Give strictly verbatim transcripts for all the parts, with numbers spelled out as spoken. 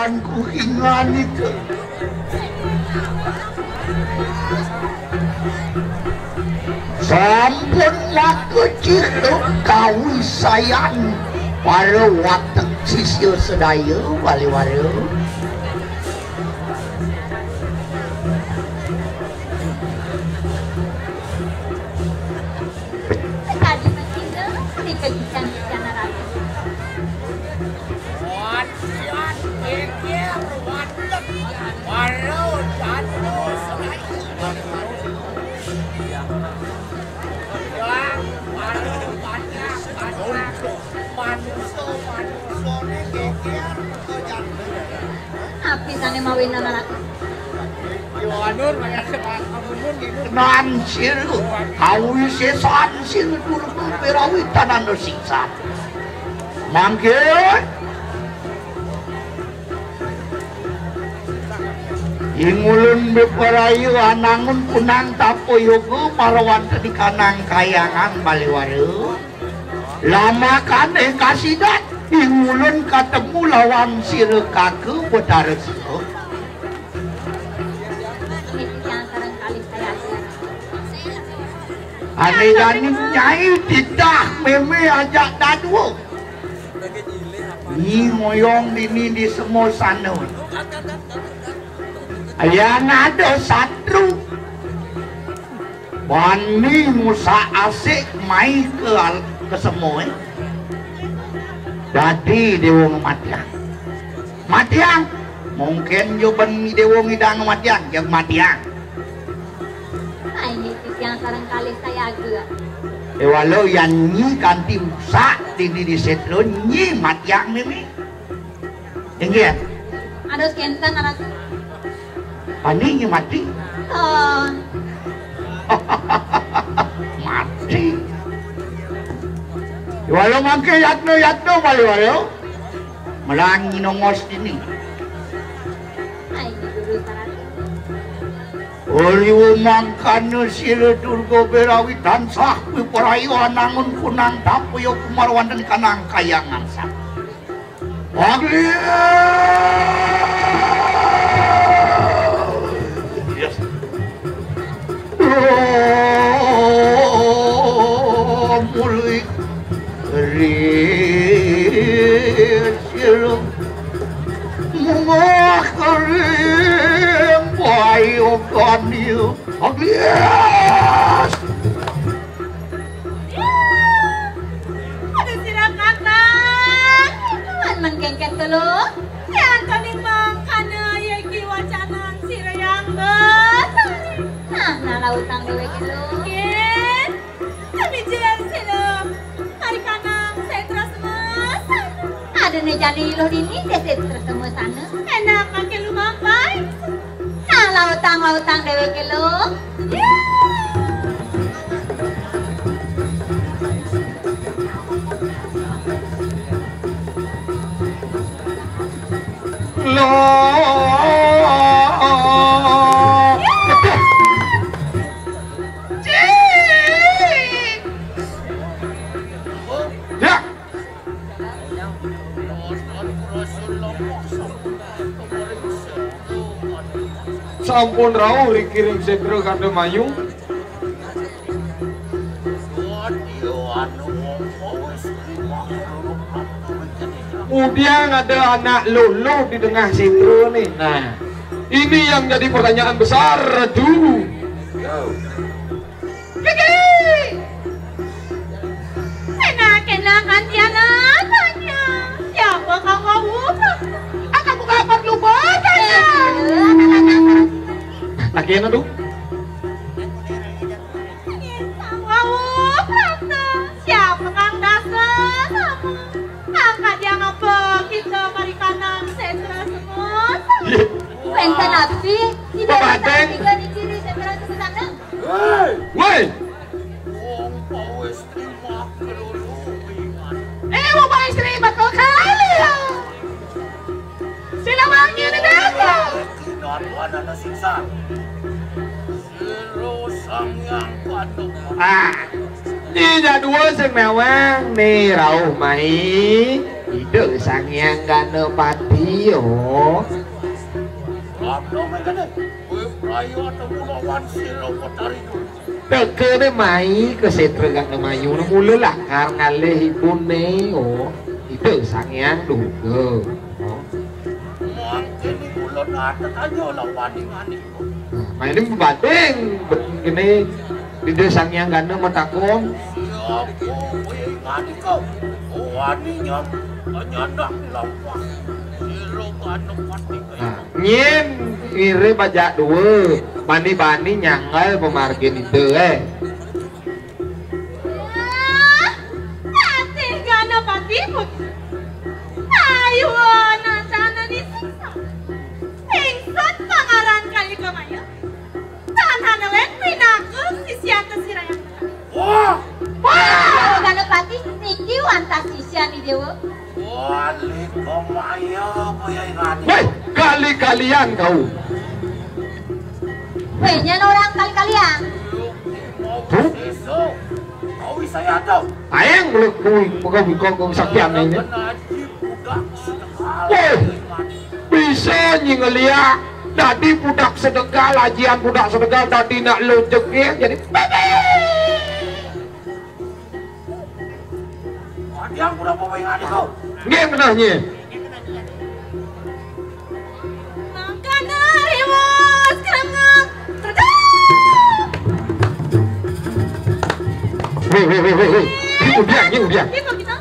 Kuhingan itu. Sampun maka cituk kawisayan para watek sisya sedaya, Baliwara. Tadi masih di kegiatan-kegiatan ratu. Napi sané mawinan ratu? Nan sira kawisésan sira durung pirawitan anu siksa. Mangké ing ulun beparaya anangun kunang tapa yoga marawan tadi kanang kayangan Baliwara. Lamakané kasidat ing ulun katemu lawan sira kaka Betara Siwa. Niki yang sareng kalih saya. Ané jani nyai titah mémé ajak dadua. Nyi ngoyong dini di semua sana. Yang ada satru. Bani ngusak asik mai ke al-, ke semua, eh. Dadi Déwa ngamatiang. Matiang. Mungkin yo ben Déwa ngidang matiang, yang matiang. Nah, ini titiang sareng kalih sayaga. Éwalo yan nyi kanti usak dini di setro nyi matiang mimi. Inggih. Aduh, kénten, Ratu. Pani nyi mati? Oh. Mati. Éwalo mangké yatno-yatno, Baliwara. Melang nyi nongos dini. Nah, ini dulu, Ratu. Riwa mangkana sira Durga Bérawi tansah wipraya anangun kunang tapaya kumarwanten kanang kayangan sakti. Agli. Yes. Mulih ri sira. Mungah kering payu kaniu. Aglias. Aduh, sira kakang. Tuan mengkengken dulu. Yang kami mangkana yeki wacanan sira yang betul. Nah, nah, lautang déwék dulu. Nggih. Kami jalan sira. Mari kanang setra semasa. Ada né jani iluh dini dé setra semasana. Enak makin lumampai. Nah, lautang-lautang déwék lo. Lo. Cik. Ya. Sampun rauh rikiring setra kanda mayu. Kemudian ada anak lolo di tengah setra nih. Nah, ini yang jadi pertanyaan besar dulu. Kiki! Enak-enak kan Tiana tanya. Siapa kang wau? Aku gak perlu bertanya. Lagi enak tuh. Kang wau, Ratu. Siapa kang dasa? Siapa? Angkat yang apa kita mari kanang setra semua. Wénten napi? Tidak bisa tiga di kiri setra ke sana. Woi! Wong pawis terima kelulu. Eh, wong pawis terima kok kali ya. Sila wangi ini dago. Kinaruan ana siksa. Sira Sang Hyang Paduka. Ah. Ni jadua sing mewang ni rauh mai. Duh, Sang Hyang Ganapati, oh. Apa mengkene? Kowe prayoto mulawan sira Betari. Tekene mai ke setra gak nemayu, mula lakar ngalih ibune, oh. Itu Sang Hyang Durga. Oh. Mangkene kula natet aja lawan ingani. Nah, ini pembanding, kene Ida Sang Hyang Gana matakon. Siapa kowe ingani kau? Wani nyam, nyandak lawan. Sira Ganapati kaya. Nah, nyen ngire bajak dua, bani-bani nyanggal pamargin Ida, eh. Ah, Patih Ganapati pun. Ayo, nancana ni siksa. Ingsun pangaran Kalika Maya. Tanah nelen pinaka sisyan Sirayang. Wah! Wah! Ganapati niki wantah sisyan Dewa. Kalika Maya, Maya Irani. Weh, kali-kalian kau. Weh, nyen orang kali-kalian. Tuh. Aeng mlebu, muga-muga kesaktian ini. Weh, bisa nyi ngeliak dadi budak Sedegal, ajian budak Sedegal dadi nak lojek ya, jadi bebe. Adiang pura pemaingan itu. Nggih, bener nyi. Mangkana riwas krengek. Terdang. Weh, weh, weh, weh, weh. Ini udian, ini udian. Gitu, gitu.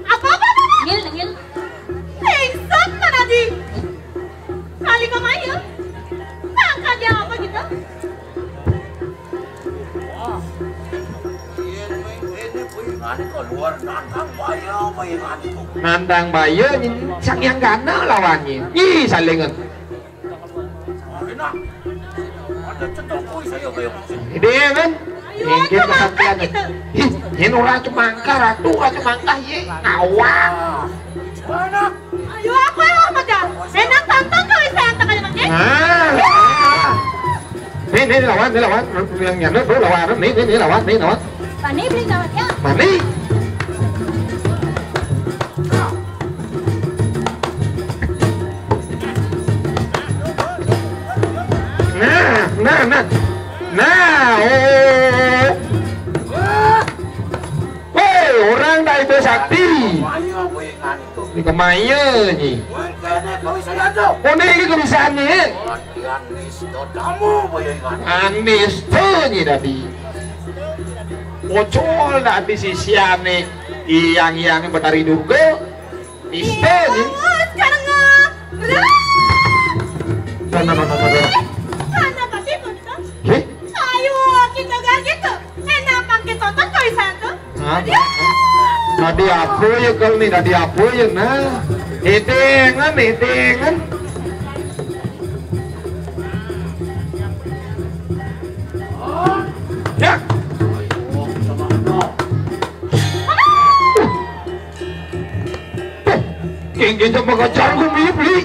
Apa, apa, apa, apa? Ngil, ngil. Pingsan mana di? Kalika Maya. Mangkana apa gitu? Wah, yen mengkene kuwi ngene kok luar nantang bahaya apa ya ngene kok. Nantang bahaya nyi Sang Hyang Gana lawannya. Nyi salingan. Enak. Ada cetok kuwi saya kayak. Ide kan? Ayo, mungkin ayo, kesaktian. Kita. Ih, ini orang cemangkah, ratu orang cemangkah ye. Awah. Mana? Ayo, aku yang hormat ya. Enak tantang kau saya yang tengah lima, ya? Nah. Nih, nih, lawan, nih, lawan. Yang nyana tuh lawan, nih, nih, nih, lawan, nih, lawan. Mani beli lawan, ya? Mani. Nah, nah, nah. Nah, oh. Woi, orang dah ibu sakti. Ini kemaya ni. Kone ini kebisaannya. Anis tu nyi tadi. Ocol tadi sisiane. Iyang-iyang Betari Durga. Nista nyi. Sekarang. Nah, nah, nah, nah, nah. Karena pasti betul. Heh? Ayo, kita gak gitu. Enak pakai tonton kau di sana tuh. Hah? Tadi apa ya kal nih? Tadi apa ya? Nah, edengan, edengan. Ya. Kengge jam mengajar ku beli beli.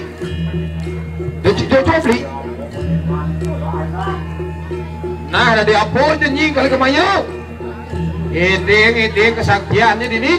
Deci jojo beli. Nah, ada di apa je nyi kali kemaya? Edeng, edeng kesaktiannya dini.